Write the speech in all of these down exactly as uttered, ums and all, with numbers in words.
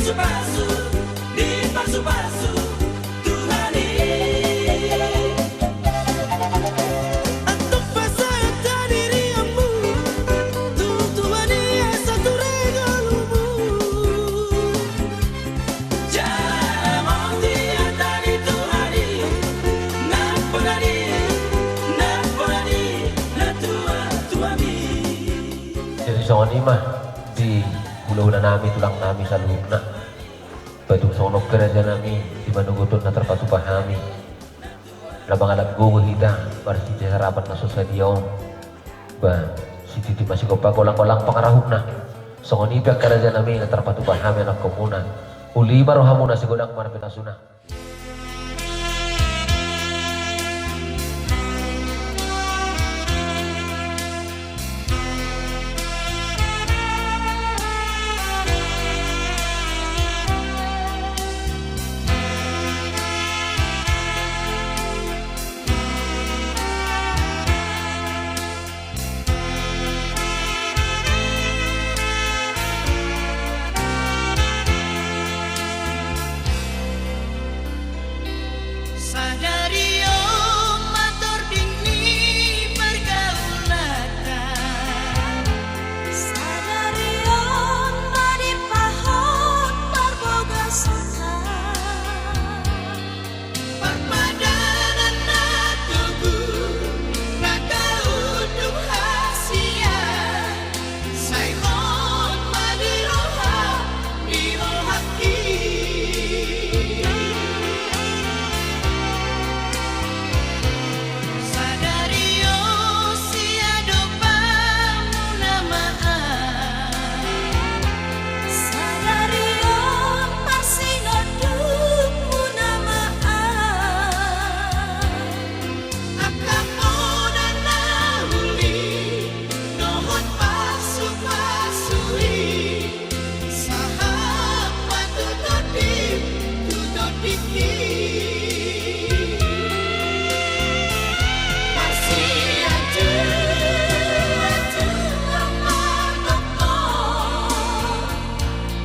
Pasu-pasu, dipasu-pasu Tuhan i. Antong pasahat hadirianmu tu Tuhan i asa ture ngolumu. Jala mauliate di Tuhan i, nampuna di, nampuna di natuatuami. Jadi songon i ma di hulahula nami, tulang nami saluhutna. Ba tung songon on karaja nami di manogot on na tarpatupa hami. Na mangalap gogo hita marhite sarapan na so sadia on. Ba sititi ma sigompa, golang-golang pangarahutna. Songon i pe angka raja nami na tarpatupa hami anakkonmuna. Uli ma rohamuna, sigodang ma na pinasuna. Sadari on ma tording ni pargaulanta. Sadari on ma dirpahot parbagason. Parpadanan na togu na gaudung hasian, sai hot ma di roha ni rohangki. Sadari on siadopanmuna ma. Sadari on parsinondukmuna ma. Angka poda na uli dohot pasu-pasu i, sahat ma tu tondi, tu tondingki. Marsianjuan-juan ma tongtong,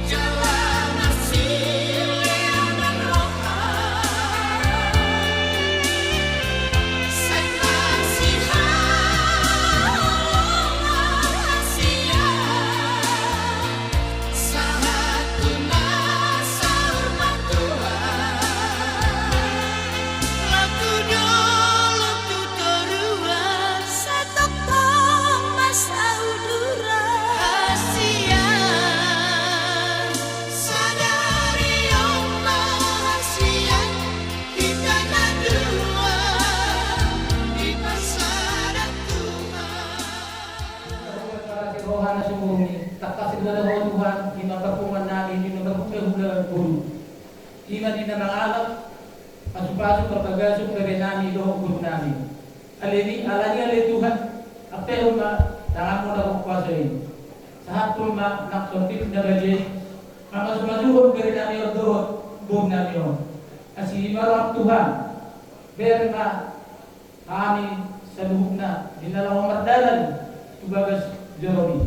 jala marsilean roha. Sai marsihaholongan hasian, sahat tu na saur matua. Laho tu dolok tu toruan, sai tongtong ma sauduran hasian. Sadari on ma hasian, hita na dua dipasada Tuhan. Roha na sumurung i, tangkas ibada Ho Tuhan, i ma parpunguan nami, i ma parpunguan hulahula boru. I ma di na mangalap pasu-pasu parbagason bere nami dohot boru nami. Alani, alani ale Tuhan, ampehon ma tanganmu na gok kuasa i. Sahathon ma nang tondimuna badia i, mamasu-masuhon bere nami on dohot boru nami on. Asi ma roham Tuhan, ber ma hami saluhutna di na laho mardalan tu bagas joro i.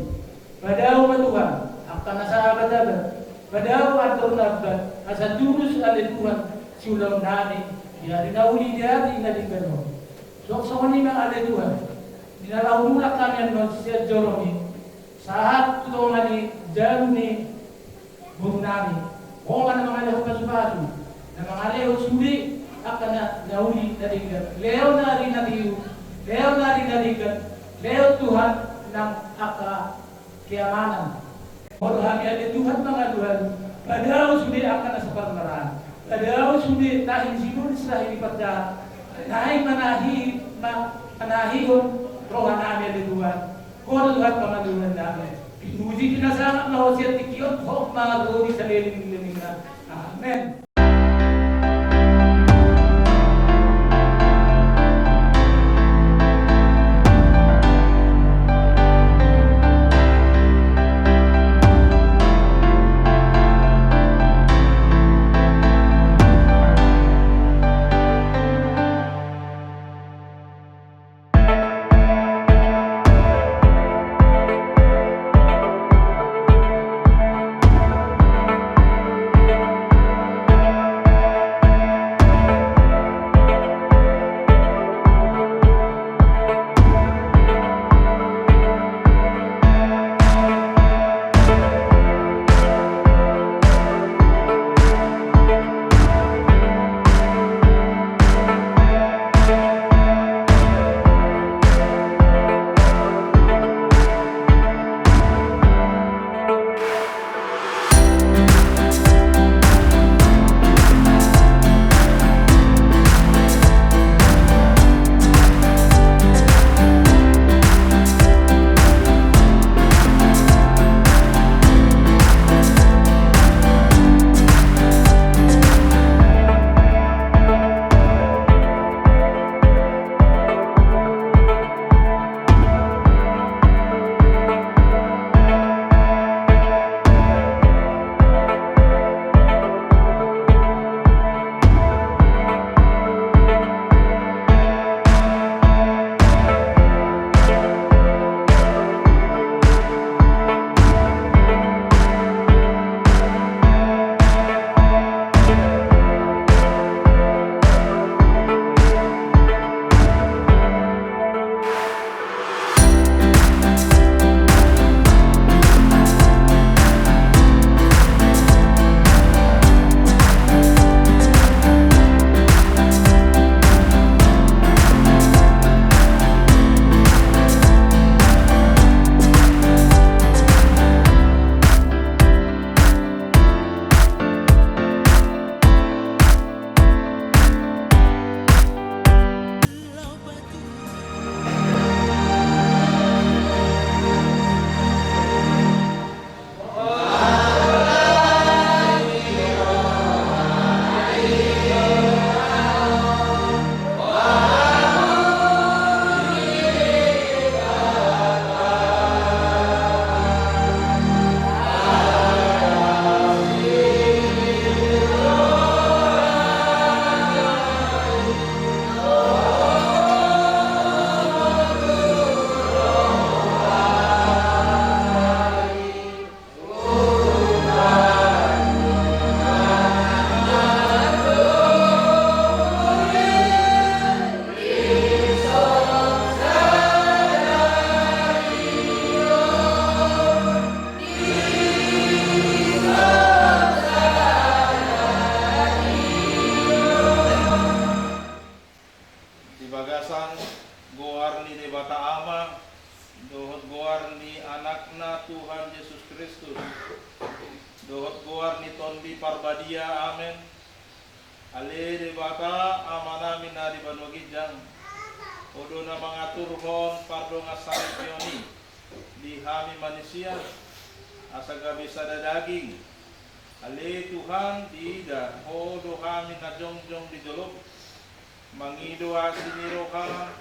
Padao ma Tuhan angka na saabat-abat, padao andor na abat, asa durus ale Tuhan siulaon nami di ari na uli, di ari na denggan on. Suang songon i ma ale Tuhan, di na laho mulak hami annon sian joro i, sahat tu tonga ni jabu ni boru nami, Ho ma na mangalehon pasu-pasu, na mangalehon sude angka na, na uli na denggan. Lehon ari na tiur, lehon ari na denggan, lehon Tuhan nang angka keamanan. Ho do hami ale Tuhan mangalualu, padao sude angka na saparmaraan, padao sude tahi ni sibolis, tahi ni pardalan, naeng manahi, ma-, manahihon roha nami ale Tuhan. Ho do Tuhan pangalualuan nami. Pinuji pinasangap ma Ho sian tingki on, hot ma ro di saleleng ni lelengna. Amen. Tondi Parbadia. Amen. Ale Debata Amanami na di banua ginjang, Ho do na mangaturhon pardongansaripeon i di hami manisia, asa gabe sada daging. Ale Tuhan, diida Ho do hami na jongjong di jolom, mangido asi ni roham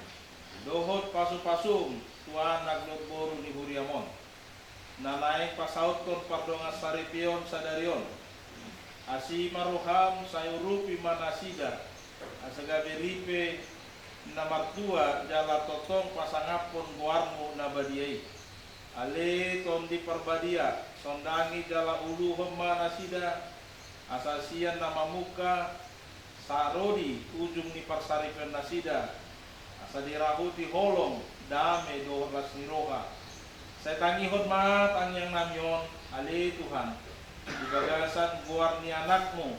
dohot pasupasum tu anak dohot boru ni huriam on, na naeng pasauthon pardongansaripeon sadari on. Asi ma roham, sai urupi ma nasida, asa gabe ripe na martua jala tongtong pasangaphon goarmu na badia i. Ale Tondi Parbadia, sondangi jala uluhon ma nasida, asa sian na mamungka sahat ro di ujung ni parsaripeon nasida, asa dirahuti holong, dame dohot las ni roha. Sai tangihon ma tangiangnami on, ale Tuhan, di bagasan goar ni Anakmu,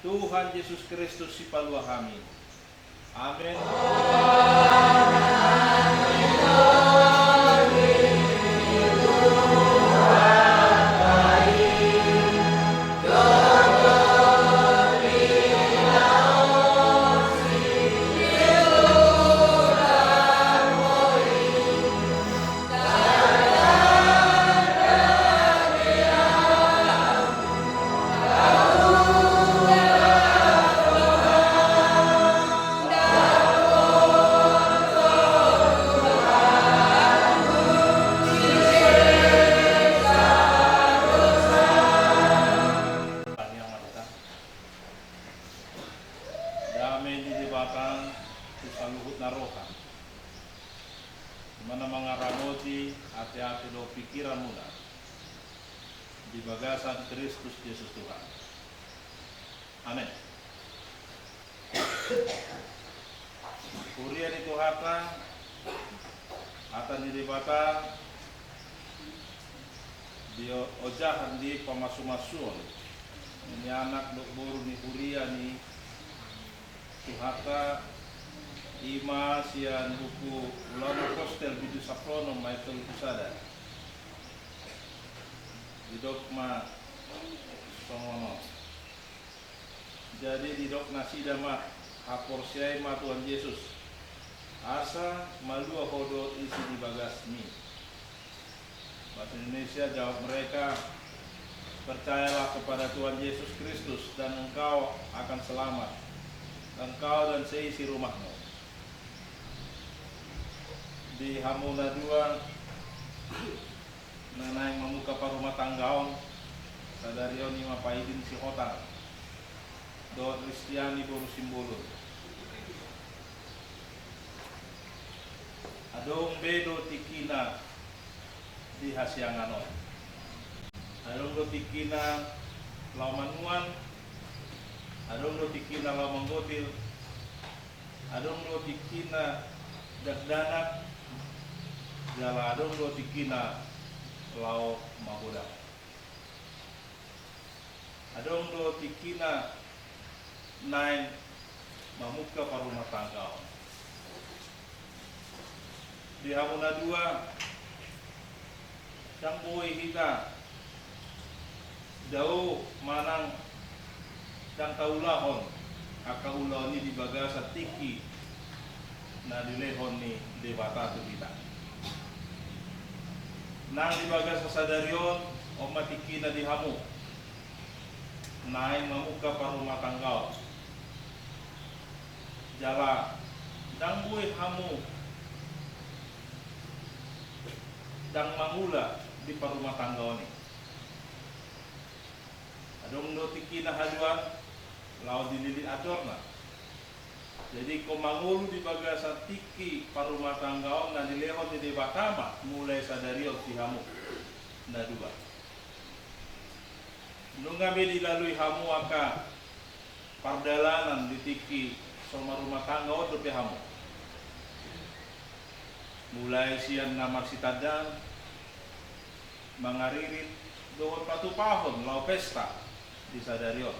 Tuhan Jesus Kristus Sipalua hami. Amen. Dame ni Debata tu saluhut na roha, i ma na mangaramoti ateate dohot pingkiranmuna di bagasan Kristus Jesus Tuhan. Amen. Huria ni Tuhanta, hata ni Debata diojahan di pamasumasuon ni anak dohot boru ni huria ni Tuhanta, i ma sian buku Ulaon Apostel bindu sampulu onom ayat tolu pulu sada. Didok ma songon on. Jadi didok nasida ma, haporseai ma Tuhan Jesus, asa malua ho dohot isi ni bagasmi. Bahasa Indonesia, jawab mereka, percayalah kepada Tuhan Yesus Kristus dan engkau akan selamat, engkau dan seisi rumahmu. Di hamu na dua na naeng mamungka parumatanggaon sadari on, i ma Paidin Sihotang dohot Ristiani boru Simbolon. Adong be do tingkina di hasiangan on. Adong do tingkina laho manuan, adong do tingkina laho manggotil, adong do tingkina dakdanak, jala adong do tingkina laho magodang. Adong do tingkina naeng mamungka parumatanggaon. Di hamu na dua, ndang boi hita dao manang ndang taulahon angka ulaon i di bagasan tingki na nilehon ni Debata tu hita. Nang di bagasan sadari on, on ma tingkina di hamu naeng mamungka parumatanggaon. Jala ndang boi hamu ndang mangula di parumatanggaon i. Adong do tingkina haduan laho dililit atorna. Jadi ingkon mangolu di bagasan tingki parumatanggaon na nilehon ni Debata ma mulai sadari on di hamu na dua. Nunga be dilalui hamu angka pardalanan di tingki so marumah tangga on dope hamu. Mulai sian na marsitandaan, mangaririt, dohot patupahon laho pesta di sadari on.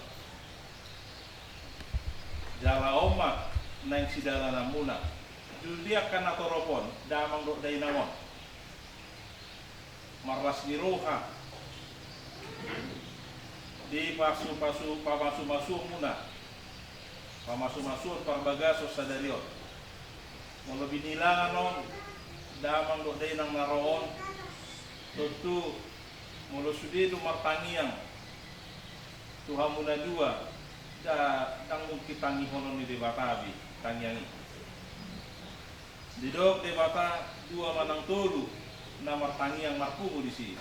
Jala on ma naeng sidalananmuna. Jolo di angka na torop on, damang dohot dainang on. Marlas ni roha. Di pasu-pasu, pamasu-masuonmuna, pamasu-masuon parbagason sadari on. Molo binilangan on damang dohot dainang na ro on, tontu molo sude do martangiang tu hamuna dua, da, ndang mungkin tangihonon ni Debata be tangiang i. Didok Debata dua manang tolu na martangiang marpungu disi,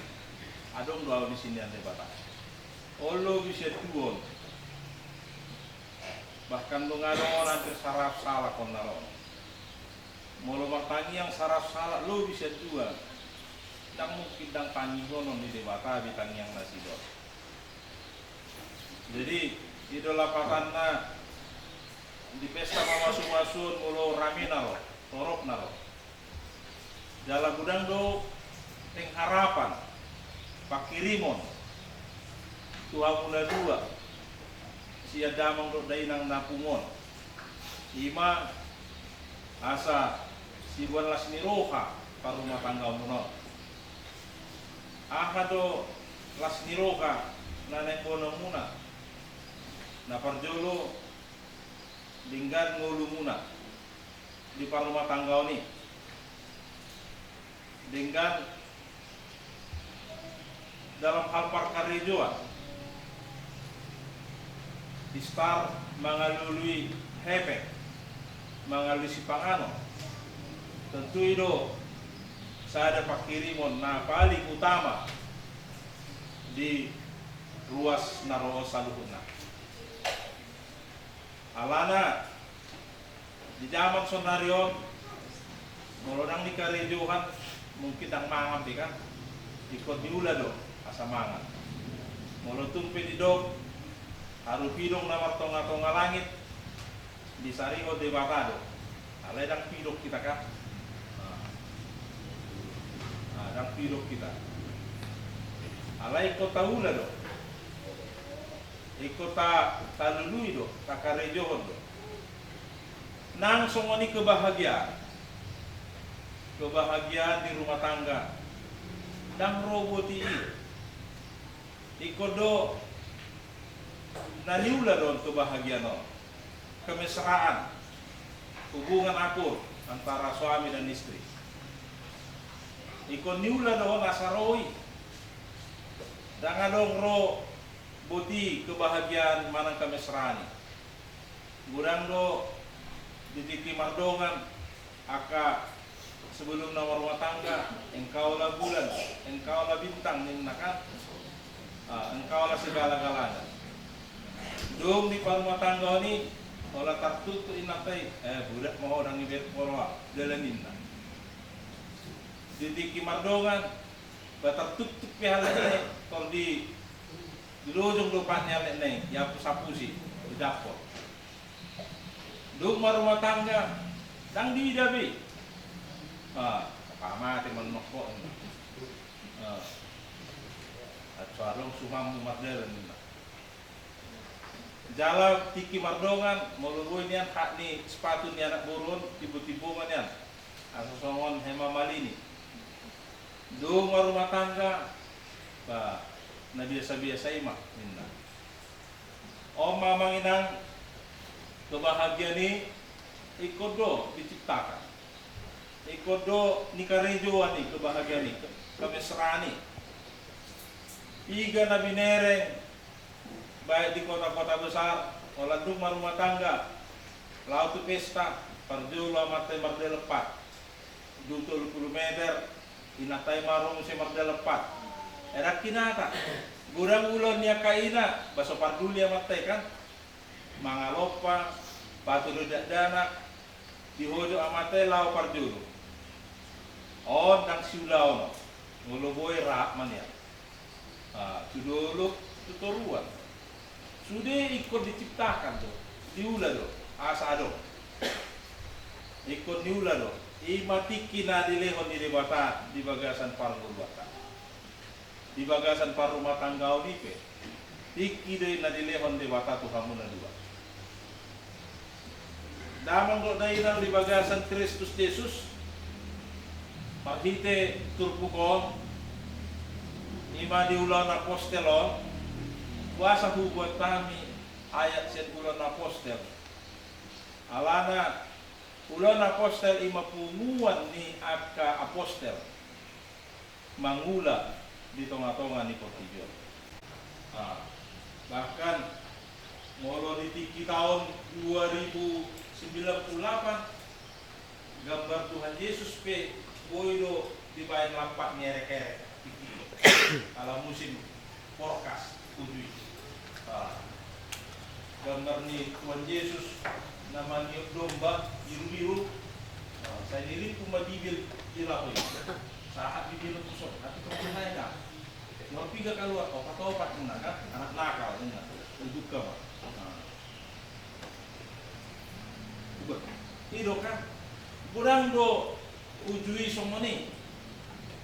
adong do au disi nian Debata. On lobi sian dua on. Bahkan dung adong on hampir saratus halak on na ro on. Molo martangiang saratus halak lobi sian dua, ndang mungkin ndang tangihonon ni Debata be tangiang nasida on. Jadi, i do lapatanna di pesta pamasu-masuon molo rame na ro, torop na ro. Jala godang do pengharapan, pangkirimon tu hamuna dua sian damang dohot dainang na pungu on. I ma asa siboan las ni roha parumatanggaonmuna on. Aha do las ni roha na naeng boanonmuna? Na parjolo, denggan ngolumuna di parumatanggaon i. Denggan dalam hal parkarejoan. Istar mangalului hepeng, mangalului sipanganon. Tontu i do sada pangkirimon na paling utama di ruas na ro on saluhutna. Alana di jaman sonari on, molo ndang di karejohan, mungkin ndang mangan be kan. Ingkon niula do asa mangan. Molo tung pe didok, haru pidong na martonga-tonga langit, disarihon Debata do. Alai ndang pidong hita kan. Nah. Nah, ndang pidong hita. Alai ingkon taula do. Ingkon ta, talului do, takarejohon do. Nang songon i kebahagiaan, kebahagiaan di rumah tangga, ndang ro boti i. Ingkon do na niula do on kebahagiaan on, kemesraan, hubungan akur antara suami dan istri. Ingkon niula do on asa ro i. Ndang adong ro boti kebahagiaan manang kemesraan i. Godang do di tingki mardongan, angka sebelum na marumah tangga, engkaulah bulan, engkaulah bintang ninna kan. Ah, engkaulah segala-galanya. Dung di parumatanggaon i, holan tartuktuk inanta i, eh, budak ma ho, ndang iberek ho roha, dalan ninna. Di tingki mardongan, ba tartuktuk pe halak i, tor di, dilojong do pat ni halak i, diapus-apusi, didampot. Dung marumah tangga, ndang diida be. Ah, pahamate mannokhok. Ah. Aso adong sumanmu mardalan ninna. Jala tingki mardongan, molo boi nian hak ni sepatu ni anak boru on, timbo-timbo ma nian. Asa songon Hema Malini. Dung marumah tangga, ba, na biasa-biasa i ma ninna. On ma amang inang, kebahagiaan i ingkon do diciptakan. Ingkon do nikarejoan i kebahagiaan i, ke-, kemesraan i. Piga na binereng, baik di kota-kota besar, holan dung marumah tangga, laho tu pesta, parjolo amanta i mardalan pat. Dung tolu pulu meter, inanta i ma ro muse mardalan pat. Ndang hinata. Godang ulaon ni angka ina, ba so parduli amanta i kan. Mangalompa, patudu dakdanak, dihojok amanta i laho parjolo. On ndang siulaon, molo boi rap ma nian. Ah, tu dolok, tu toruan. Sude ingkon diciptakan do, diula do, asa adong. Ingkon niula do, i ma tingki na dilehon ni Debata di bagasan parngoluanta. Di bagasan parrumatanggaon i pe, tingki do i na dilehon Debata tu hamuna dua. Damang dohot dainang di bagasan Kristus Jesus, marhite turpuk on, i ma di Ulaon Apostel on, Boasa hubuat hami ayat sian Ulaon Apostel? Alana Ulaon Apostel i ma punguan ni angka apostel mangula di tonga-tonga ni portibi on. Ah, bahkan molo di tingki taon dua ribu sembilan puluh delapan, gambar Tuhan Yesus pe boi do dibaen lampak ni erek-erek. Ala musim porkas uju i. Ah, gambar ni Tuhan Yesus na maniop domba biru-biru. Ah, sai nilingkung ma Bibel di laho i. Sahat Bibel on tuson, tapi tong nai na. Luar piga kaluar, opat-opat ninna kan, anak nakal ninna. Dungka ma. Ah. I do kan. Godang do uju i songon i.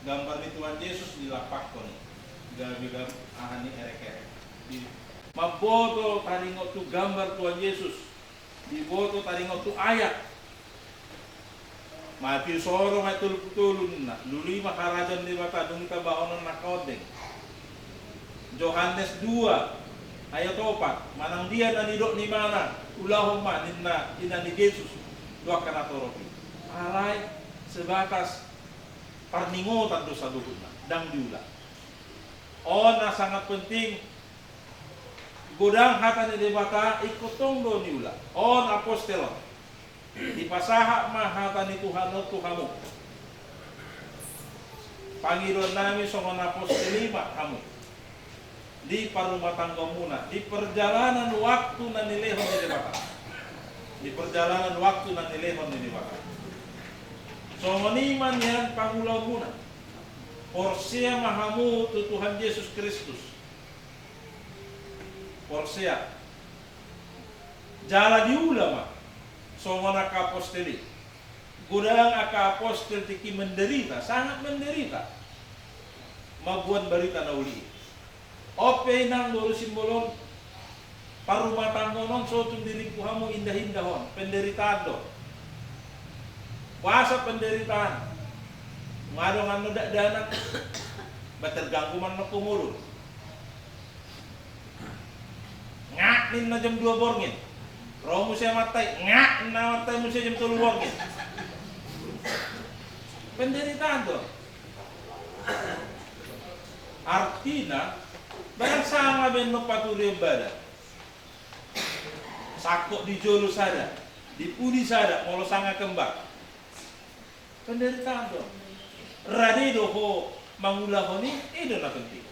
Gambar ni Tuhan Yesus dilampakkon i. Gabe gam-, aha ni erek-erek. Di-, mamboto taringot tu gambar Tuhan Yesus. Diboto taringot tu ayat. Matius onom ayat tolu pulu tolu ninna, lului ma harajaon Debata dung tabahonon angka ondeng. Johannes dua ayat opat, manang dia na nidok ni imana, ulahon ma ninna ina ni Jesus, tu angka natorop i. Alai sebatas parningotan do saluhutna, ndang diula. On na sangat penting, godang hata ni Debata ingkon tong do niula. On apostel on. Dipasahat ma hata ni Tuhan on tu hamu. Pangidoan nami songon apostel i ma hamu. Di parumatanggaonmuna, di perjalanan waktu na nilehon ni Debata. Di perjalanan waktu na nilehon ni Debata. Songon i ma nian pangulaonmuna. Porsea ma hamu tu Tuhan Jesus Kristus. Porsea. Jala diula ma songon angka apostel i. Godang angka apostel tingki menderita, sangat menderita. Mamboan barita na uli i. On pe inang dohot simbol on, parumatanggaon on sotung di lingku hamu indah-indah on, penderitaan do. Boasa penderitaan? Nga adong annon dakdanak, ba terganggu ma annon komodo. Ngak ninna jam dua borngin. Ro muse amanta i, ngak ninna amanta i muse jam tolu borngin. Penderitaan do. Artina, barang sanga be annon paturion badan. Sangkot di jolo sada, di pudi sada, molo sanga kembar. Penderitaan do. Rade do ho mangulahon i, i do na penting.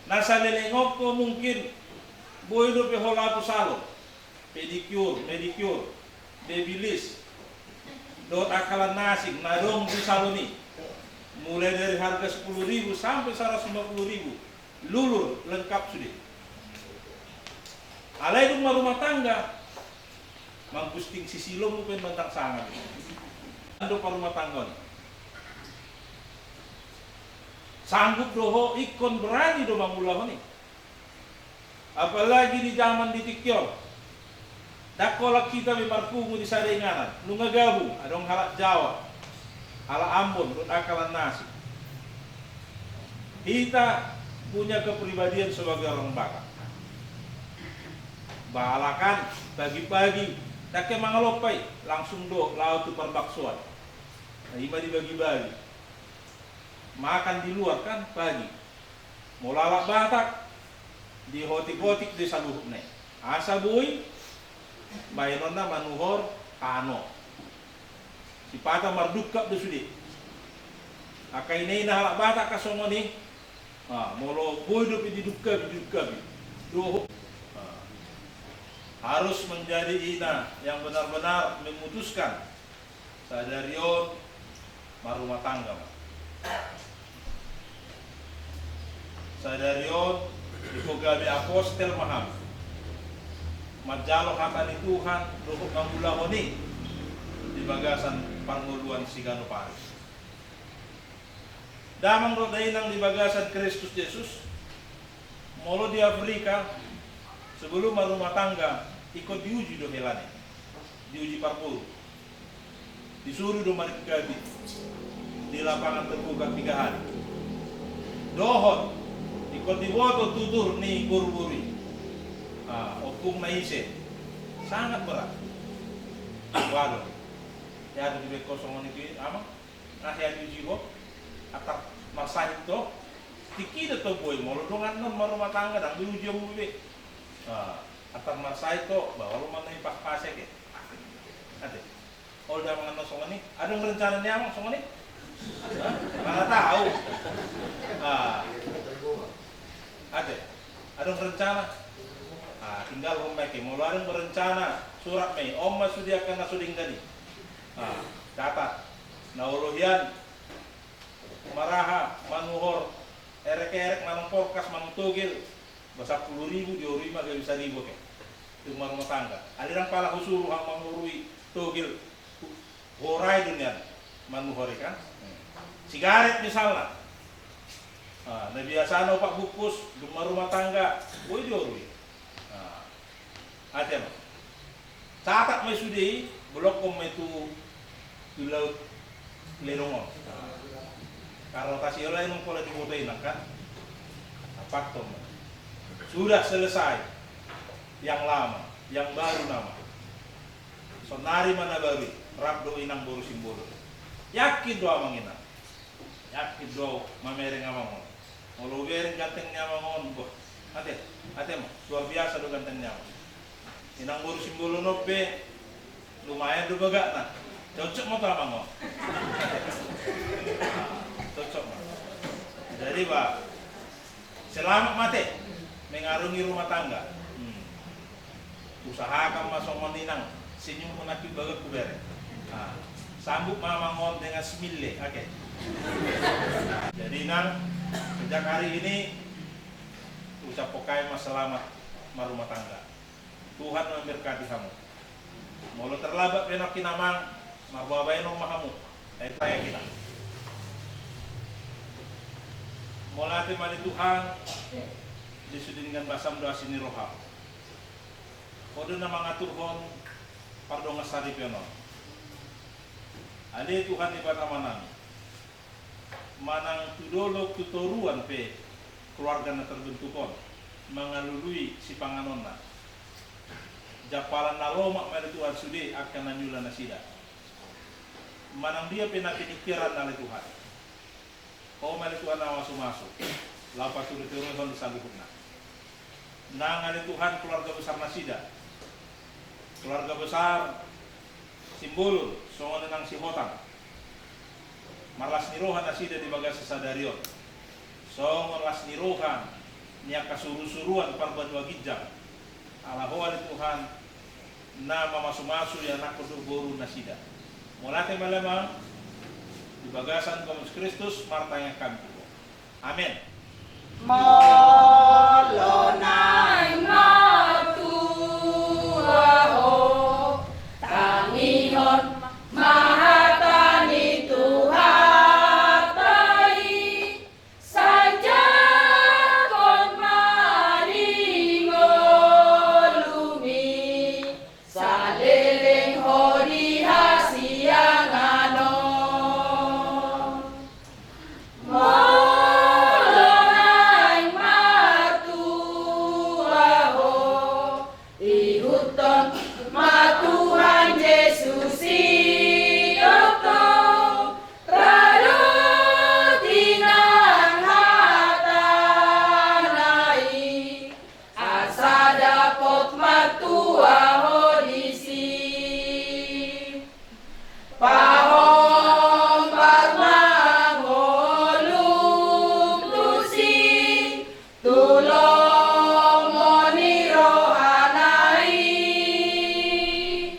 Na saleleng on pe mungkin boi dope ho laho tu salon, pedicure, manicure, baby liss, dohot angka na asing na adong di salon i. Mulai dari harga sepuluh ribu sampai seratus lima puluh ribu, lulur lengkap sude. Alai dung marumah tangga, mangkusting sisilongmu pe ndang sanga be. Ando parumatanggaon i. Sanggup do ho ingkon berani do mangulahon i. Apalagi di zaman di tingki on. Ndang holan hita be marpungu di sada inganan. Nunga gabung, adong halak Jawa, halak Ambon, dohot angka na asing. Hita punya kepribadian sebagai orang Batak. Bahkan pagi-pagi, ndang ke mangalompa i, langsung do laho tu parbaksoan. Nah, i ma dibagi-bagi. Makan di luar kan pagi. Molo halak Batak, diotik-otik do saluhutna i. Asa boi baenonna manuhor tano. Sipata mardungkap do sude. Angka ina-ina halak Batak kan songon i. Ah, molo boi dope didungkapi, didungkapi. Dohot. Ah. Harus menjadi ina yang benar-benar memutuskan. Sadari on marumah tangga ma. Sadari on ingkon gabe apostel ma hamu. Manjalo hata ni Tuhan dohot mangulahon i di bagasan parngoluan siganup ari. Damang dohot dainang di bagasan Kristus Jesus, molo di Afrika, sebelum marumah tangga, ingkon diuji do hela ni, diuji parboru. Disuruh do maringkapi di lapangan terbuka tiga hari. Dohot, ingkon Diboto tutur ni boruboru i. Ah, ompung na ise. Sangat berat. Waduh. Ya, di beko songon itu, Amang. Nah, ya, di jiwa. Atar marsahit to. Tingki do to boi, molo dongan non marumah tangga, ndang diuji hamu be. Ah, atar marsahit to, bahwa lu mana pas-pas ya, ke. Ate. Olo da mangan songon i, adong rencana ni Amang songon i? Hah? Mana tahu. Ah. Ate, adong rencana? Ah, tinggal hon ma i, molo adong rencana, surat ma i, on ma sude angka na so denggan i. Ah, catat. Na olo hian, maraha, manuhor, erek-erek, manang porkas, manang togel, ba sampulu ribu, diorui ma gabe saribu, oke. Dung marumah tangga. Alai ndang pala husuru hau mangorui togel, hu-, huorai do nian manuhor i kan. Hmm. Sigaret misalna. Ah, na biasana opat bungkus, dung marumah tangga, boi diorui. Ah. Ate ma. Catat ma i sude i, blokhon ma i tu, tu laut Lenong on. Karena tasi ola inong pola diboto inang kan. Apathon ma. Sudah selesai. Yang lama, yang baru nama. Sonari ma na baru i, rap do inang boru Simbolon. Yakin do amang inang. Yakin do mamereng amang on. Molo hubereng ganteng ni amang on, boh. Ate, ate ma, luar biasa do ganteng ni amang. Inang boru Simbolon on pe, lumayan do bagakna. Cocok ma tu amang on. Cocok ma. Jadi, bah, selamat ma ate, mengarungi rumah tangga. Hmm. Usahakan ma songon inang, senyum pun aki bagak ku bere. Nah, sambut ma amang on dengan smile, oke. Jadi inang, sejak hari ini, ucap pokai ma selamat marumah tangga. Tuhan memberkati hamu. Molo terlambat pe nangkin amang, marbabaenon ma hamu. Ayo, ayo kita. Mauliate ma di Tuhan, di sude denggan basam do asi ni roham. Ho do na mangaturhon pardongansaripeon on. Ale Tuhan Debata manang, manang tu dolok tu toruan pe keluarga na terbentuk on, mangalului sipanganonna. Jampalan na lomak ma ale Tuhan sude angka na niula nasida. Manang dia pe na piningkiran ale Tuhan. Ho ma ale Tuhan na mamasu-masu, laho paturut-turuthon di saluhutna. Nang ale Tuhan keluarga besar nasida, keluarga besar Simbolon, songon nang Sihotang. Marlas ni roha nasida di bagasan sadari on. Songon las ni roha ni angka suru-suruan parbanua ginjang. Ala ho ale Tuhan, na mamasu-masu ianakhon dohot boru nasida. Mauliate ma ale amang, di bagasan Tuhan Jesus Kristus martangiang hami tu Ho. Amen. Molo naeng martua ho, tangihon ma hata ni Tuhanta i. Sanjak on ma di ngolumi, saleleng ho di hasiangan on. Molo naeng martua ho, ihuthon ma Tuhan Jesus i, oto, radot inang hatana i, asa dapot martua ho disi. Pahombar ma ngolum tusi, tu lomo ni rohana i.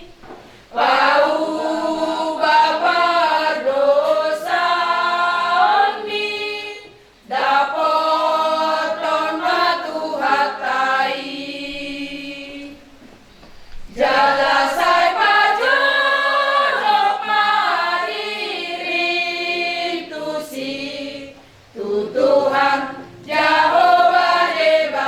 Pauba pardosaonmi, dapothon ma Tuhanta i. Jala sai pajonok ma ririm tusi, tu Tuhan Jahowa Debata.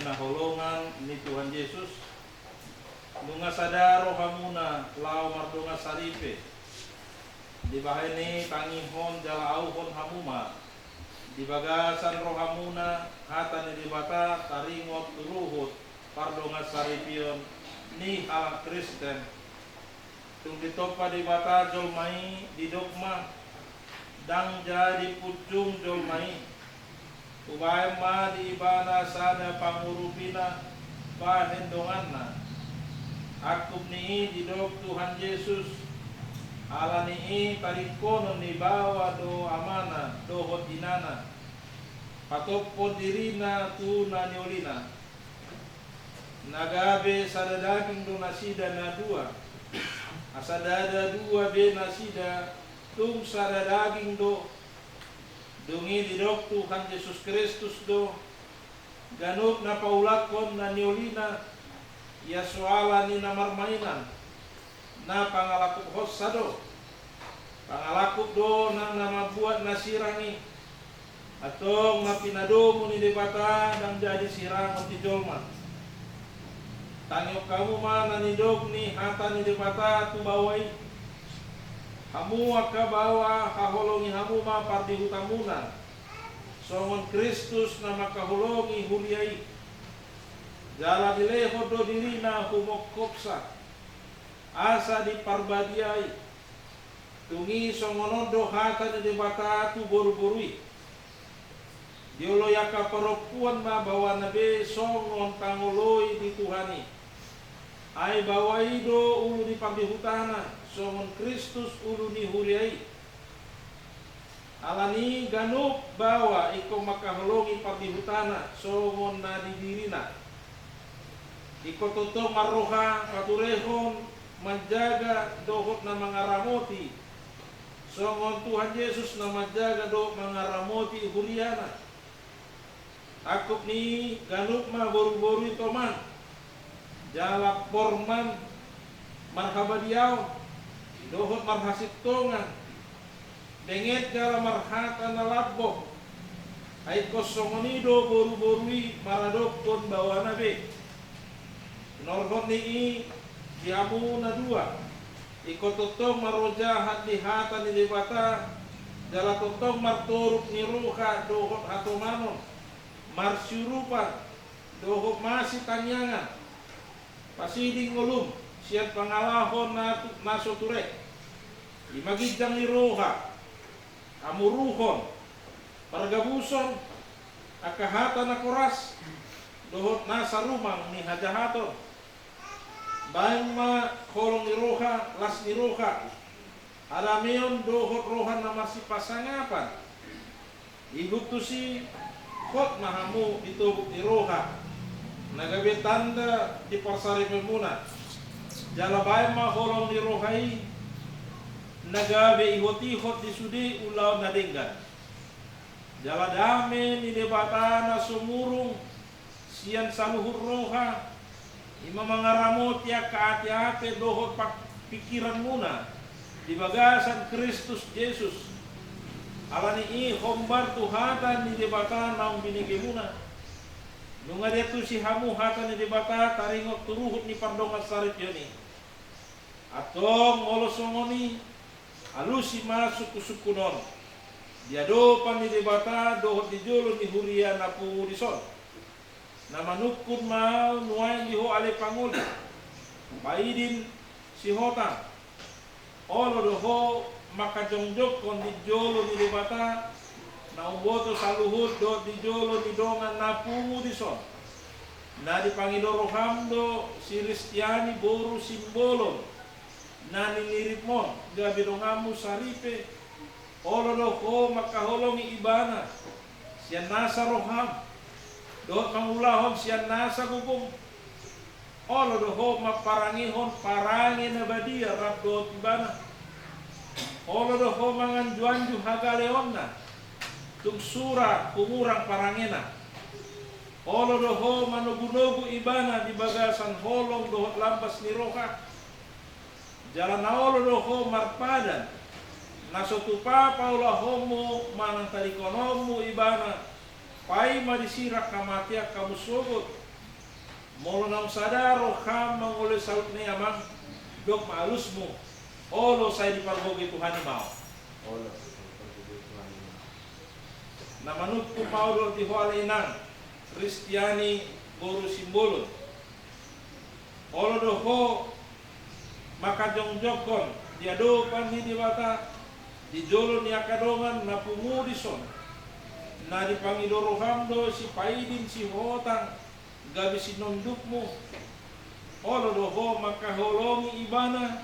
Na holongan ni Tuhan Jesus, nunga sada rohamuna laho mardongan saripe. Dibahen i tangihon jala auhon hamu ma di bagasan rohamuna hata ni Debata taringot tu ruhut pardongan saripeon ni halak Kristen. Tung ditompa Debata jolma i, didok ma: Ndang jadi punjung jolma i. Hubahen ma di ibana sada pangurupina bahen donganna. Angkup ni i didok Tuhan Jesus, ala ni i taringkonon ni baoa do amana dohot inana, patophon dirina tu na niolina. Na gabe sada daging do nasida na dua. Asa ndada dua be nasida, tung sada daging do. Dung i didok Tuhan Jesus Kristus do: Ganup na paulakhon na niolina, ia so ala ni na marmainan, na pangalangkuphonsa do. Pangalangkup do nang na mambuat na sirang i. Antong na pinadomu ni Debata ndang jadi sirangon di jolma. Tangihon hamu ma na nidok ni hata ni Debata tu baoa i: Hamu angka baoa, haholongi hamu ma pardihutamuna, songon Kristus na mangkaholongi huria i. Jala dilehon do dirina humongkopsa, asa diparbadiai. Tung i songon on do hata ni Debata tu boruboru i: Dioloi angka parompuan ma baoana be songon pangoloi di Tuhan i. Ai baoa i do ulu ni pardihutana, songon Kristus ulu ni huria i. Ala ni i ganup baoa ingkon mangkaholongi pardihutana songon na di dirina. Ingkon tongtong marroha paturehon, manjaga dohot na mangaramoti, songon Tuhan Jesus na manjaga dohot mangaramoti huriana. Angkup ni i ganup ma boruboru i toman, jala porman, marhabadiaon, dohot marhasintongan, benget jala marhata na lambok. Ai ingkon songon i do boruboru i maradophon baoana be. Tinorhon ni i di hamu na dua, ingkon tongtong marrojahan di hata ni Debata, jala tongtong martoruk ni roha dohot hatomanon, marsiurupan, dohot masitangiangan. Pasiding ngolum sian pangalaho na tu-, na so ture. I ma ginjang ni roha, hamuruhon, pargabuson, angka hata na koras, dohot nasa rumang ni hajahaton. Baen ma holong ni roha, las ni roha, hadameon dohot roha na marsipasangapan. Ihut tusi, hot ma hamu di tobuk ni roha, na gabe tanda di parsaripeonmuna. Jala baen ma holong ni roha i, na gabe ihotihot di sude ulaon na denggan. Jala dame ni Debata na sumurung sian saluhut roha, i ma mangaramoti angka ateate dohot pa-, pingkiranmuna di bagasan Kristus Jesus. Ala ni i hombar tu hata ni Debata naung binegemuna. Nunga diantusi hamu hata ni Debata taringot tu ruhut ni pardongan saripeon i. Antong molo songon i, alusi ma sungkunsungkun on di adopan ni Debata dohot di jolo ni huria na pungu dison, na manungkun ma ahu nuaeng di ho ale pangoli, paidin sihotang. Olo do ho mangkajongjongkon di jolo ni Debata, na umboto saluhut dohot di jolo ni dongan na pungu dison. Na dipangido roham do si Listiani boru Simbolon, na niniripmon, gabe donganmu saripe. Olo do ho mangkaholongi ibana sian nasa roham, dohot mangulahon sian nasa gogom. Olo do ho mamparangehon parange na badia rap dohot ibana. Olo do ho manganjuanju hagaleonna, tung sura humurang parangena. Olo do ho manogunogu ibana di bagasan holong dohot lambas ni roha. Jala na olo do ho marpadan, na so tupa paulahonmu manang tadingkononmu ibana, paima disirang hamatean hamu sogot. Molo naung sada roham mangoloi saluhutna i, amang, dok ma alusmu: Olo, sai dipargogoi Tuhan i ma ahu. Na manungkun ma ahu dohot di ho ale inang Kristiani boru Simbolon. Olo do ho mangkajongjongkon di adopan ni Debata di jolo ni angka dongan na pungu dison, na dipangido roham do sipaidin sihotang gabe sinondukmu. Olo do ho mangkaholongi ibana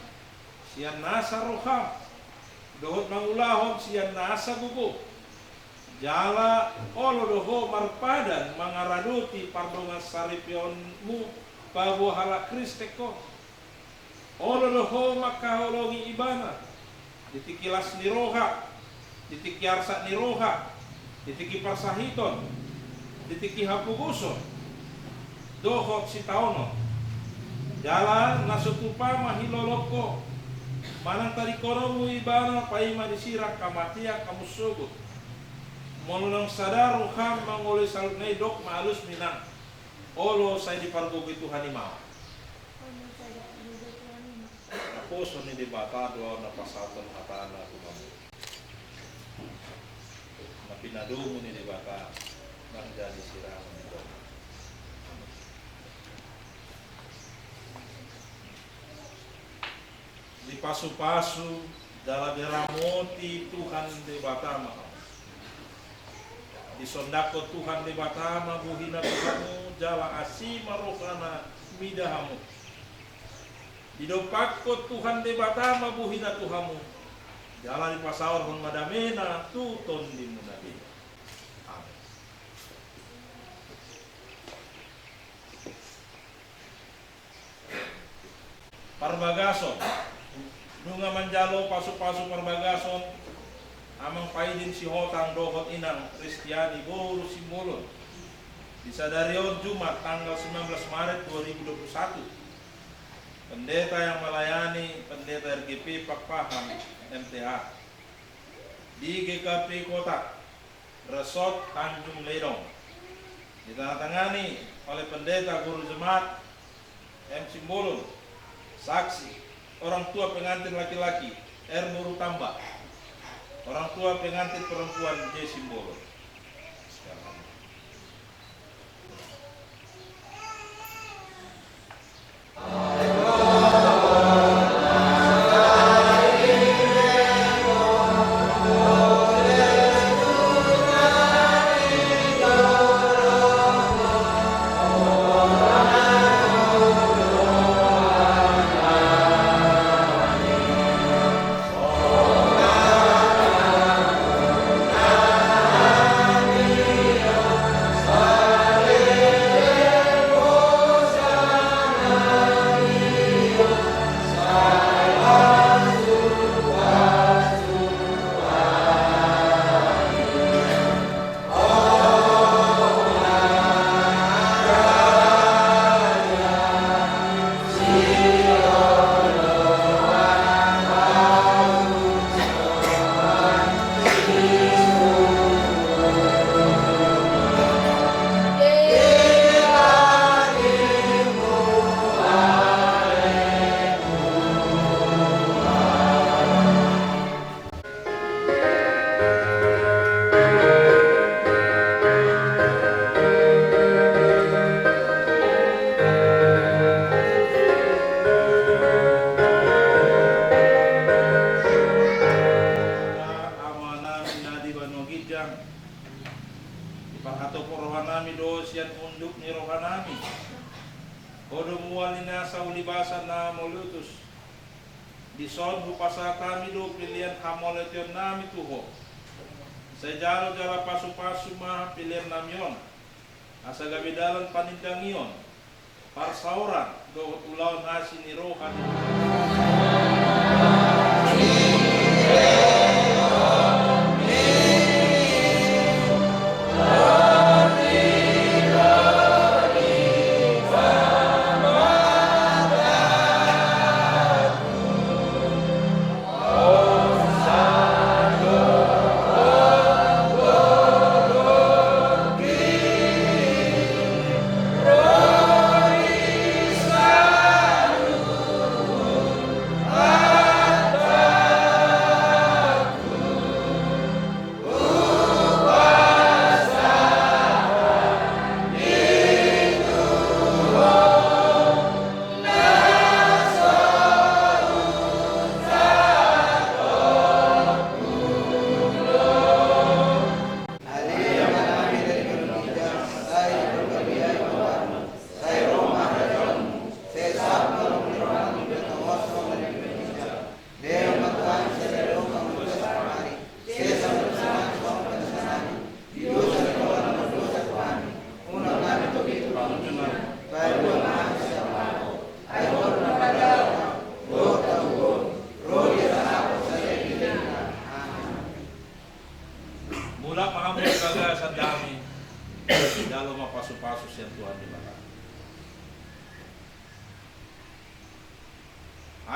sian nasa roham dohot mangulahon sian nasa gogo. Jala olo do ho marpadan mangaradoti pardongansaripeonmu paboa halak Kristen ho. Olo do ho mangkaholongi ibana di tingki las ni roha, di tingki arsak ni roha, di tingki parsahiton, di tingki hapogoson dohot sitaonon. Jala na so tupa ma hilolongko manang tadingkononmu ibana paima disirang hamatean hamu sogot. Molo naung sada roham mangoloi saluhutna i, dok ma alusmu, inang: Olo, sai dipargogoi Tuhan i ma ahu. Naposo ni Debata do ahu na pasahathon hatana tu hamu. Na pinadomu ni Debata manjadi sirangon ni Tuhan. Dipasupasu jala diramoti Tuhan Debata ma hamu. Disondangkon Tuhan Debata ma bohina tu hamu jala asi ma rohana mida hamu. Didompakkon Tuhan Debata ma bohina tu hamu jala dipasaorhon ma damena tu tondimuna be. Amen. Parbagason. Nunga manjalo pasupasu parbagason amang paidin sihotang dohot inang Kristiani boru Simbolon di sadari on, Jumat tanggal sembilan belas Maret dua ribu dua puluh satu. Pendeta yang melayani, Pendeta R G P Pakpahan, M T H, di G K P Kota, Resort Tanjung Ledong. Ditandatangani oleh Pendeta Guru Jemaat M Simbolon, saksi, orang tua pengantin laki-laki R Boru Tamba, orang tua pengantin perempuan J Simbolon. Amanami na di banua ginjang, diparhatop rohanami do sian unduk ni rohanami. Ho do mual ni nasa ulibasan na mauliutus. Dison hupasahat hami do pelean hamauliateonnami tu Ho. Sai jalo jala pasupasu ma peleannami on, asa gabe dalan panindangion, parsaoran dohot ulaon asi ni roha ni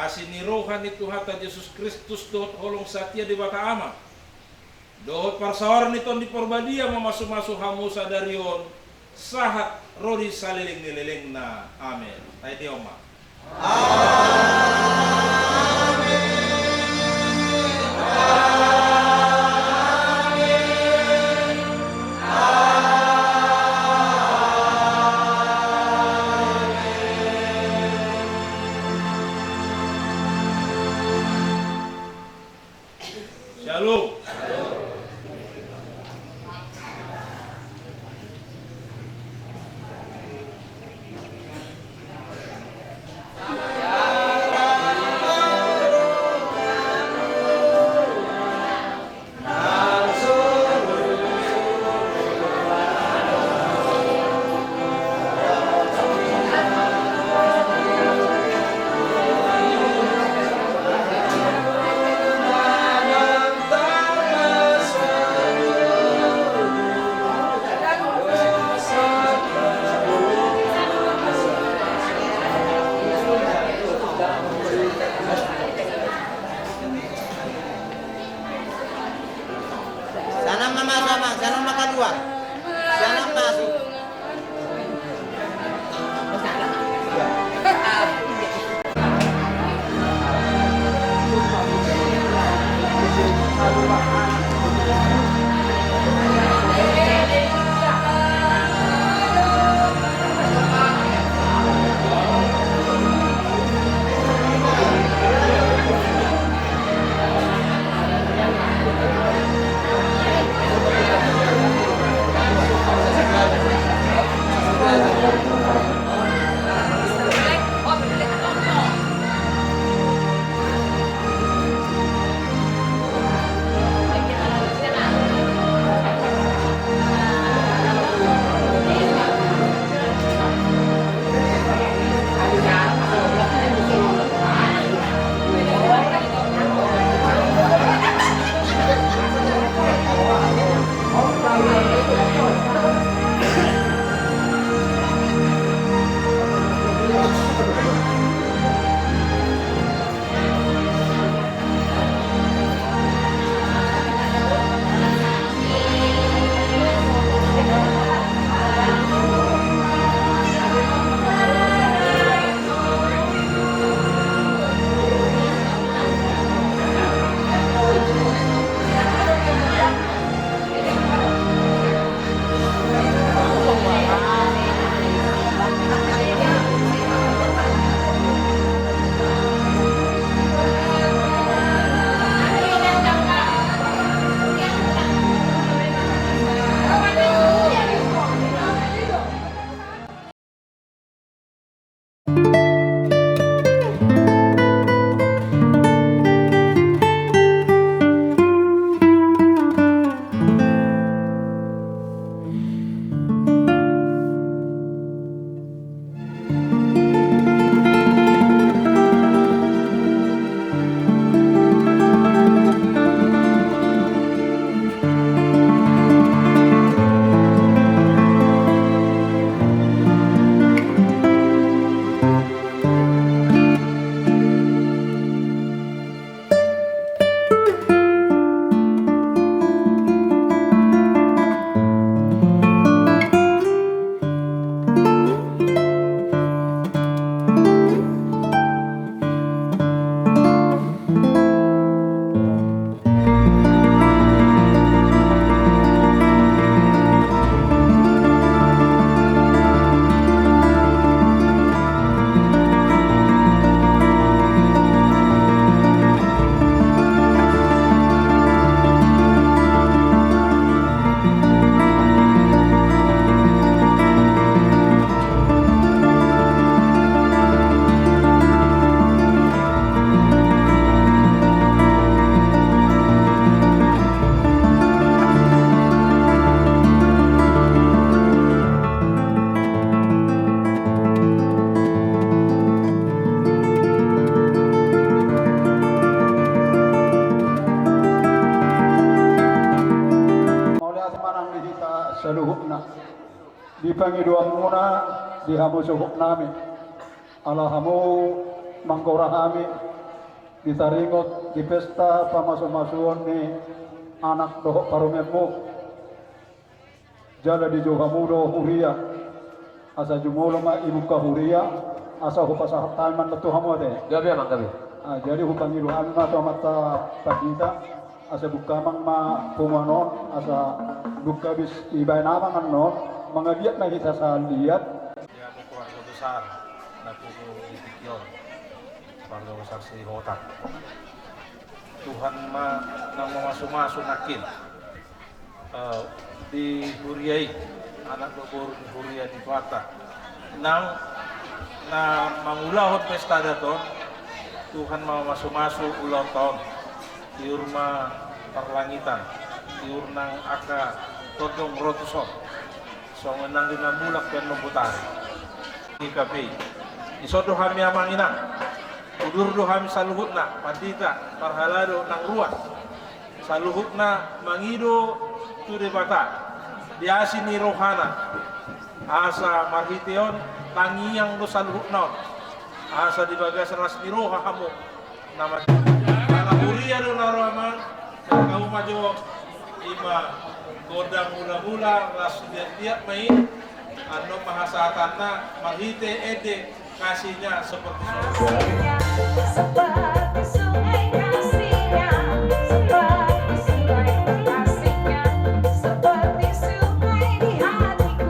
Asi ni roha ni Tuhanta Jesus Kristus dohot holong satia Debata Ama, dohot parsaoran ni Tondi Parbadia mamasumasu hamu sadari on sahat ro di saleleng ni lelengna. Amen. Taendehon ma. Shalom. Sana ma masuk, Abang, sana ma kaluar. Sana masuk. Mauliate ma nang di hita saluhutna di pangidoanmuna di hamu suhutnami. Ala hamu manggora hami Di taringot di pesta pamasumasuon ni anak dohot parumaenmu, jala dijou hamu do huria, asa jumolo ma ibuka huria, asa hupasahat hami ma tu hamu ate. Gabe amang, gabe. Ah, jadi hupangido hami ma tu amanta pandita, asa buka amang ma punguan on, asa dung habis dibaen amang annon, mangaliat ma hita sahaliat. Di hamu keluarga besar na tubu di tingki on, keluarga besar Sihotak. Tuhan ma na mamasumasu nangkin, eh, di huria i, anak dohot boru ni huria ni Tuhanta. Nang na mangulahon pesta adat on, Tuhan ma mamasumasu ulaonta on. Tiur ma parlangitan, tiur nang angka tondong ro tuson. Songon nang di na mulak pe annon botari. Di kafe i. Dison do hami amang inang. Udur do hami saluhutna, pandita, parhalado nang ruas. Saluhutna mangido tu Debata di asi ni rohana. Asa marhite on tangiang do saluhutna on. Asa di bagasan las ni roha hamu. Nama ala huria do na ro amang, angka uma jo, ima gondang mula-mula, las liat-liat ma i, annon ma hasahatanna, marhite ende, kasihnya seperti surga. Kasihnya seperti sungai, kasihnya seperti sungai, kasihnya seperti sungai di hatiku.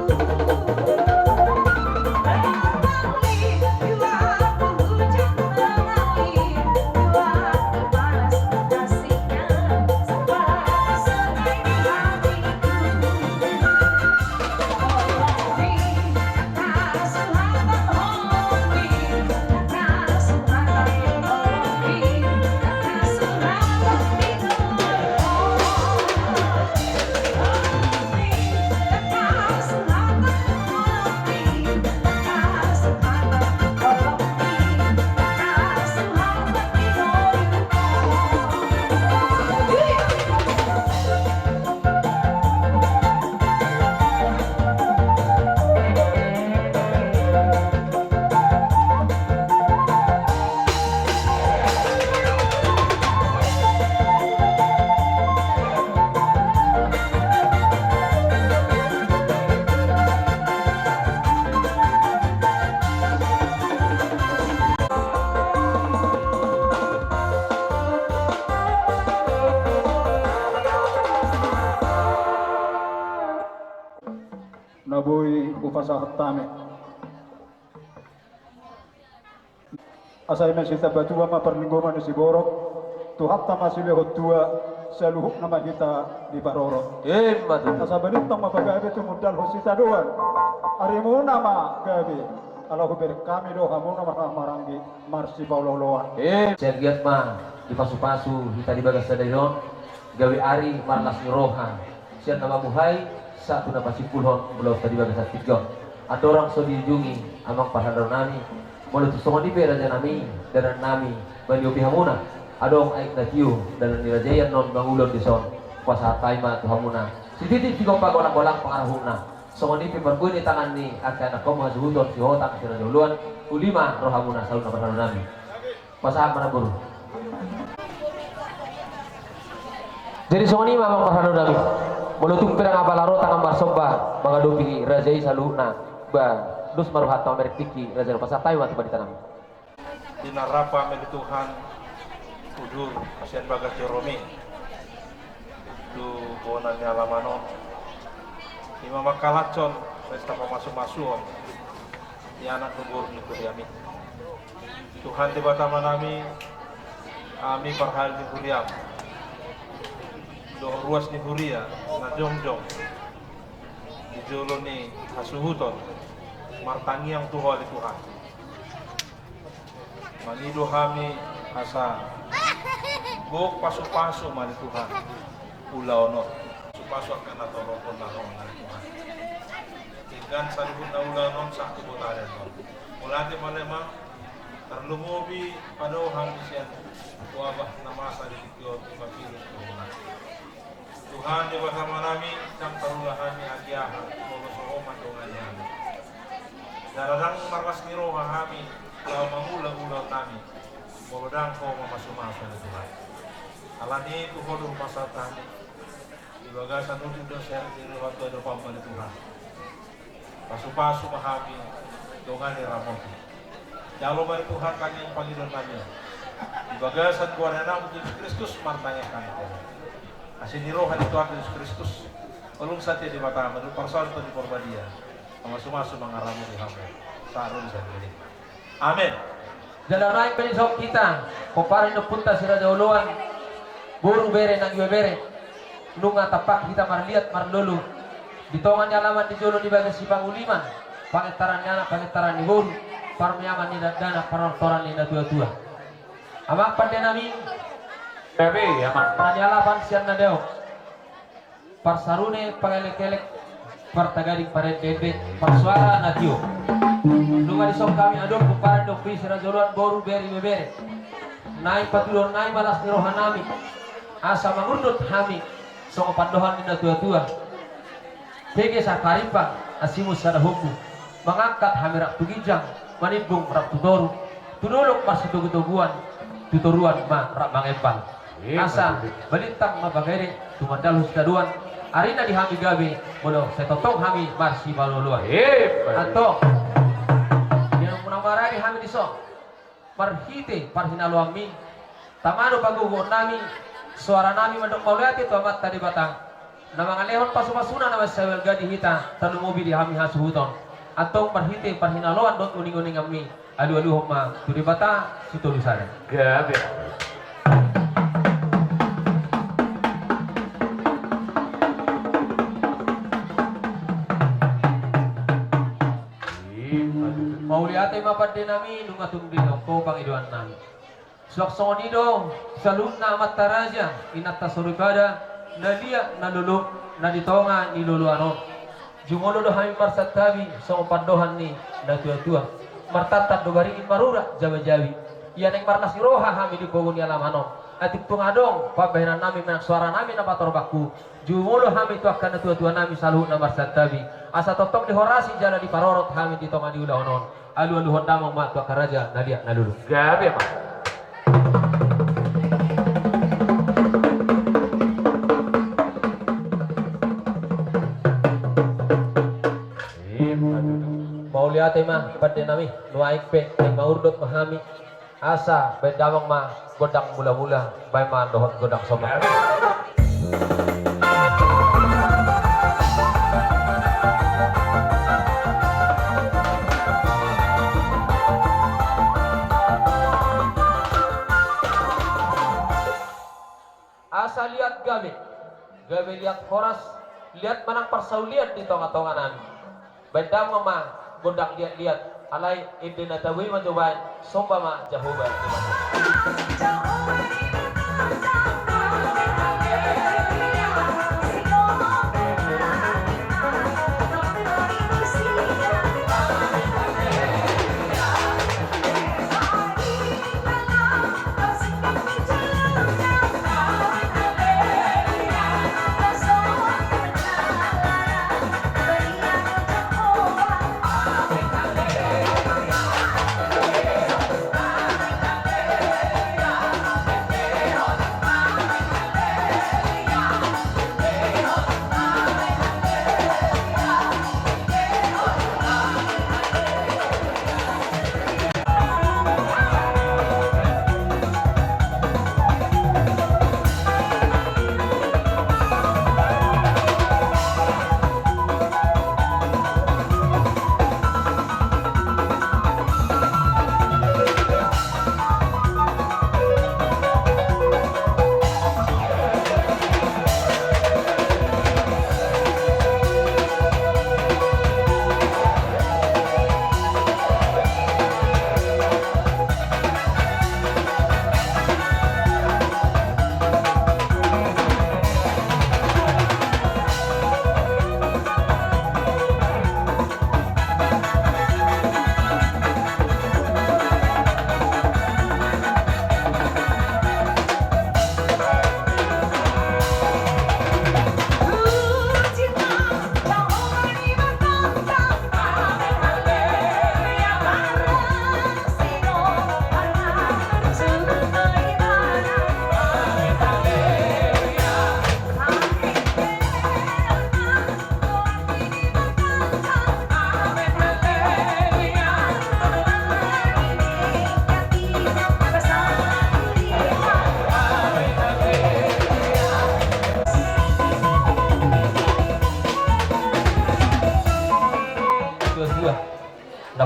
Na boi hupasahat hami. Asa i ma sitamba tua ma parlinggoman ni siborok, Tuhanta ma silehon tua, saluhutna ma hita diparorot. Emma tutu. Asa balintang ma pagabe tumundalhon sitadoan. Arimuna ma gabe, ala hubereng hami do hamuna marhahamaranggi marsipaolooloan. Em. Sai anggiat ma dipasupasu hita di bagas sadari on, gabe ari marlas ni roha sian na mamuhai sahat tu na pasimpulhon ulaonta di bagasan tingki on. Andorang so diujungi amang parhalado nami, molo tung songon i pe raja nami, dalan nami maniopi hamuna. Adong aek na tio dalan ni raja i annon mangulahon dison. Hupasahat hami ma tu hamuna sititi tigompa, golanggolang pangarahutna. Songon i pe parbue ni tangan ni angka anakkon hasuhuton, Sihotak, si Raja Oloan, uli ma rohamuna saluhutna parhalado nami. Pasahat ma na boru. Jadi songon i ma amang parhalado nami. Molo tung pe ndang apala ro tangan marsomba mangadopi raja i saluhutna, ba dos ma rohanta mamereng tingki raja i. Pasahat hami ma tu pandita nami. Di na rap hami ale Tuhan, udur sian bagas joromi tu bona ni alaman on, i ma mangkalashon pesta pamasumasuon ni anak dohot boru ni huriami. Tuhan Debata Amanami, hami parhalado ni huriam dohot ruas ni huria na jongjong di jolo ni hasuhuton martangiang tu Ho ale Tuhan. Mangido hami asa gok pasupasu ma ale Tuhan ulaon on. Pasupasu angka na torophon na ro ma ale Tuhan. Denggan saluhutna ulaon on sahat tu botari on. Mauliate ma ale Amang, tarlumobi padaohon hami sian wabah na masa di tingki on, ima virus corona. Tuhan Debata Amanami, ndang tarula hami agia aha, molo so Ho mandongani hami. Jala ndang marlas ni roha hami laho mangula ulaon nami, Molo ndang Ho mamasumasu, ale Tuhan. Alani i tu Ho do hupasahat hami. Di bagasan ujung dosa ni roha tu adopanMu, ale Tuhan. Pasupasu ma hami, dongani, ramoti. Jalo ma, ale Tuhan, tangiang pangidoannami on. Di bagasan goar ni AnakMu Jesus Kristus martangiang hami. Asi ni roha ni Tuhan Jesus Kristus, holong satia Debata, manurut parsaoran Tondi Porbadia, mamasumasu, mangaramoti hamu saluhutna. Amen. Jala naeng pe dison hita, pomparan ni ompunta Si Raja Oloan, boru, bere nang ibebere, nunga tampak hita marliat marlolo di tonga ni alaman, di jolo, di bagas sipanguliman, pangentaran ni anak, pangentaran ni boru, parmeaman ni dakdanak, parortoran ni natuatua. Amang pandenami, gabe, amang. Tani alapan sian na dao. Parsarune pangelekelek, partagading parendende, parsuara na tio. Nunga dison hami adong pomparan ni ompu i Si Raja Oloan, boru, bere, ibebere. Naeng patudahon nami ma las ni rohanami, asa mangurdot hami songon pandohan ni natuatua. Pege saharimpang, asimun sada hombu. Mangangkat hami rap tu ginjang, manimbung rap tu toru, tu dolok marsitogutoguan, tu toruan ma rap mangembal. Asa balintang ma pagede, tumandalhon sitadoan, arina di hami gabe, molo sai tongtong hami marsipaolooloan. Antong, di na muna marade hami dison, marhite parhinaloanmi, tama do pagogoonnami, soaranami mandok mauliate tu Amanta Debata, na mangalehon pasupasuna na mansai balga di hita, tarlumobi di hami hasuhuton. Antong marhite parhinaloan dohot uninguninganmi, alualuhon ma tu Debata Sitolu Sada. Gabe. Mauliate ma pandenami, nunga tung didok ho pangidoannami. Suang songon i do saluhutna amanta raja, inanta soripada, na liat na lolo, na di tonga ni loloan on. Jumolo do hami marsantabi songon pandohan ni natuatua. Martantan do baringin, marurat jabijabi. Ia naeng marlas ni roha hami di pogu ni alaman on. Atik tung adong pambahenannami manang soaranami na patorbangku, jumolo hami tu angka natuatuanami saluhutna marsantabi, asa tongtong dihorasi jala diparorot hami di tonga ni ulaon on. Alualuhon damang ma tu angka raja na liat na lolo. Gabe ma. Mauliate ma pandenami, nuaeng pe naeng mangurdot ma hami. Asa baen damang ma gondang mulamula, baen ma dohot gondang somba. Asa liat gabe, gabe liat horas, liat manang parsaulian di tongatonganami. Baen damang ma gondang liatliat, alai ende na tabo i ma jo baen, somba ma Jahowa Debata.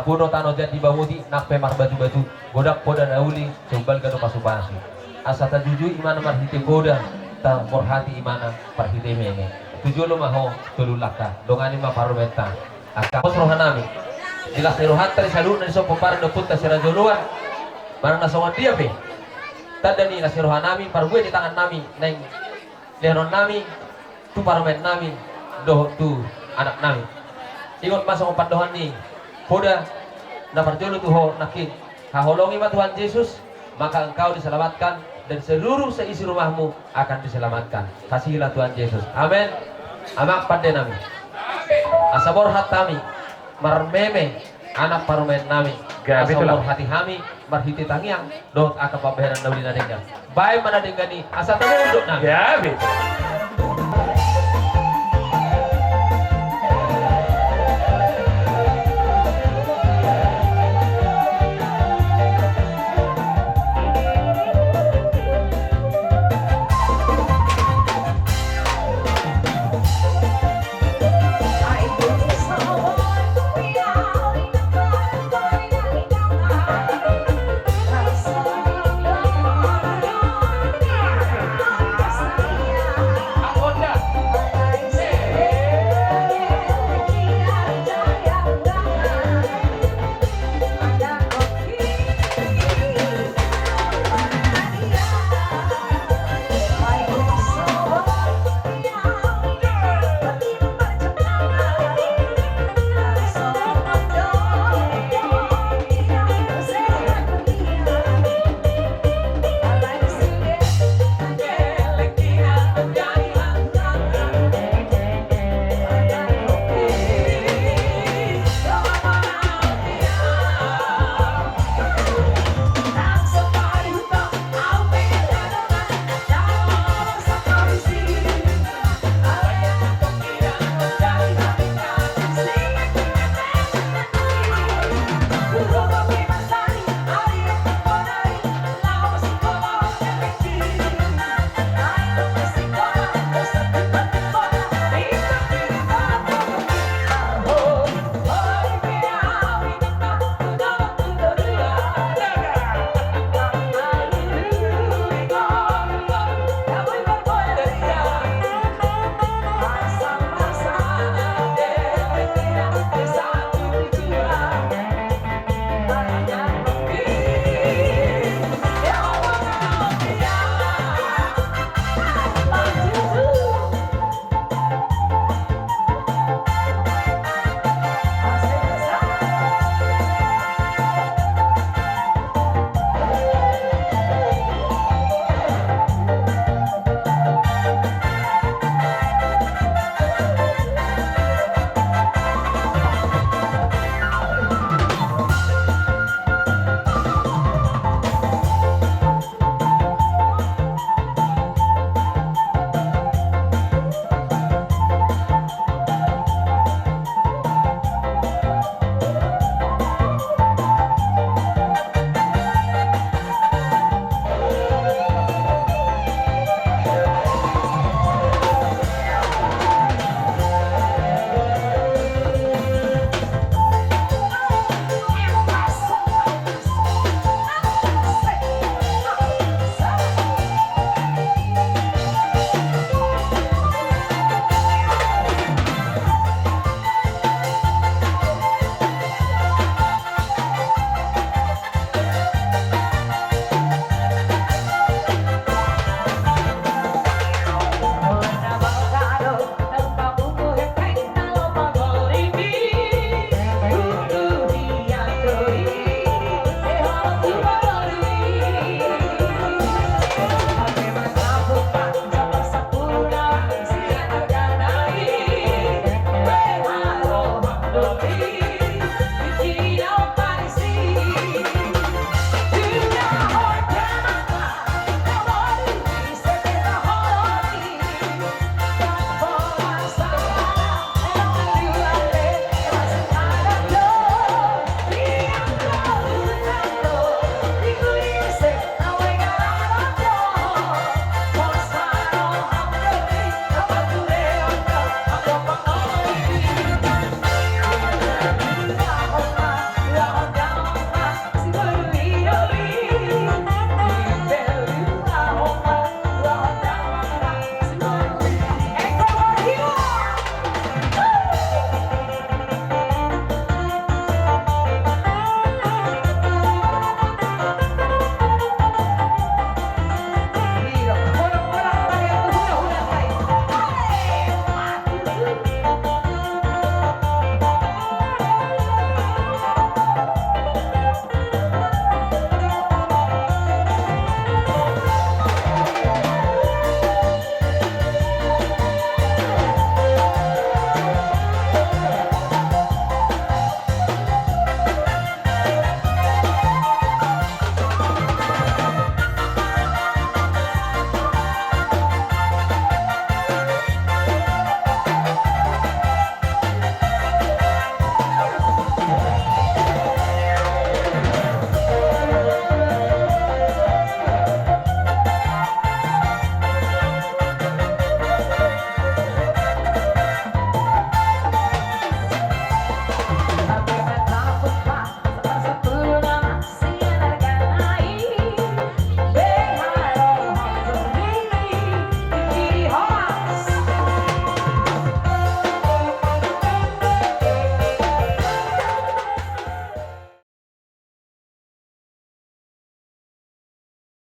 Poda tano jat di bamuti, nang pe marbatu-batu, godang poda na uli, so umbalga do pasu-pasu. Asa tajujui imana marhite poda, taborhati imana marhite meme. Tu jolo ma ho, tolu langka, dongani ma parumaenta. Angka pos rohanami. Di las ni rohanta di saluhutna di son pomparan ni ompunta si Raja Oloan. Manang na songon dia pe. Tanda ni las ni rohanami, parbue ni tangannami, naeng lehononnami tu parumaennami dohot tu anaknami. Ingot ma songon pandohan ni poda na parjolo tu ho nangkin, haholongi ma Tuhan Jesus, maka engkau diselamatkan dan seluruh seisi rumahmu akan diselamatkan. Kasihlah Tuhan Yesus. Amin. Amang pandenami. Asa borhat hami marmeme anak parumaennami. Gabe. Asa tulang. Borhati hami marhite tangiang dohot angka pambahenan na uli na denggan. Baen ma na denggan i asa tabo unduknami. Gabe.